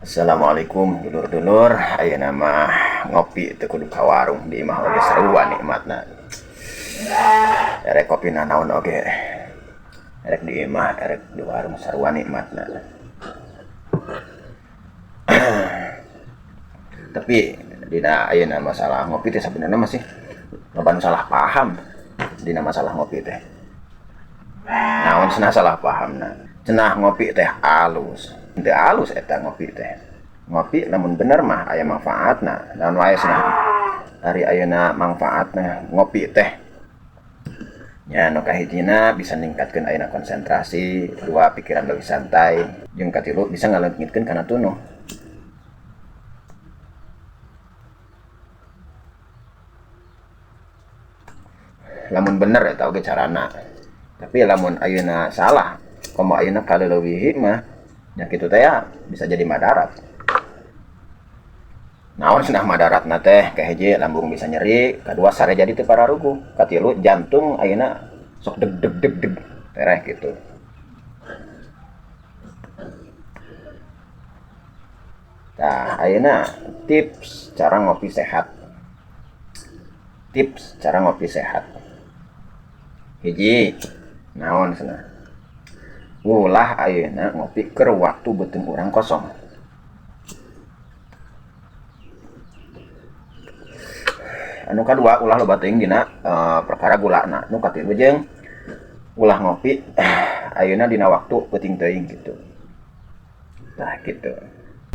Assalamualaikum dulur-dulur, ayeuna mah ngopi teu kudu ka warung, di imah oge sarua nikmatna. Erek kopi nanaon oge, erek di imah erek di warung sarua nikmatna. Tapi dina ayeuna masalah ngopi teh sabenerna masih loba nu salah paham dina masalah ngopi teh. Naon cenah salah pahamna? Cenah ngopi teh alus. Teu alus eta ngopi teh. Ngopi lamun bener mah aya manfaatna. Naon wae cenah ari ayeuna manfaatna ngopi teh. Nya nu kahijina bisa ningkatkeun ayeuna konsentrasi, dua pikiran leuwih santai, jeung katilu bisa ngaleungitkeun kana tunuh. Lamun bener eta oge carana. Tapi lamun ayeuna salah, komo ayeuna kaleulewihi mah nya kitu teh ya bisa jadi madarat. Naon cenah madaratna teh? Kahiji lambung bisa nyeri, kadua sare jadi teu pararuguh, katilu jantung ayeuna sok deg deg deg deg tereh gitu. Tah ayeuna tips cara ngopi sehat. Tips cara ngopi sehat. Hiji, naon cenah? Ulah ayeuna ngopi keur waktu beuteung urang kosong. Anu kadua ulah loba teuing dina perkara gulana. Nu katilu jeung ulah ngopi ayeuna dina waktu peuting teuing gitu. Tah gitu.